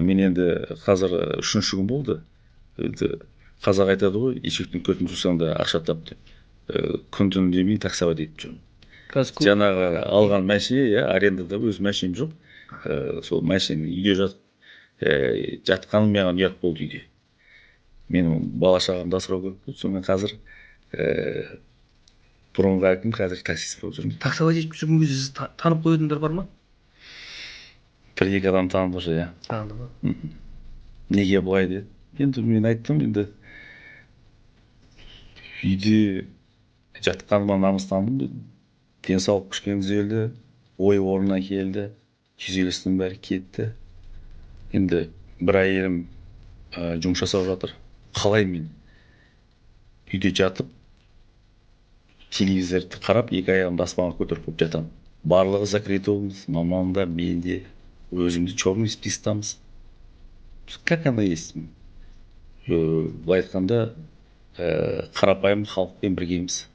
Мен енді қазір үшінші күн болды. Енді қазақ айтады ғой, ешектің көтін жусаң да ақша тап деп. Күн түн демей таксовать етіп жүрмін. Қазір көп. Жаңағы алған машина, иә, арендада, өз машинам жоқ. Сол машинаны үйде жатып, жатқаным маған ұят болды үйде. Менің бала шағамды асырау керек болды. Сонымен қазір бұрынғы әкім, қазір таксист болып жүрмін. Таксовать етіп жүрген кезде сізді танып қоятындар бар ма? Бір екі адам танып жүр, иә. Таныды ма? Мхм. Неге бұлай деді. Енді мен айттым, енді үйде жатқаныма намыстандым дедім. Денсаулық кішкене түзелді, ой орнына келді, күйзелістің бәрі кетті. Енді бір әйелім жұмыс жасап жатыр. Қалай мен үйде жатып, телевизорды қарап, екі аяғымды аспанға көтеріп қойып жатамын? Барлығы закрытый, мамам да, мен де өзім де черный списоктамыз, как оно есть. Былай айтқанда, қарапайым халықпен біргеміз.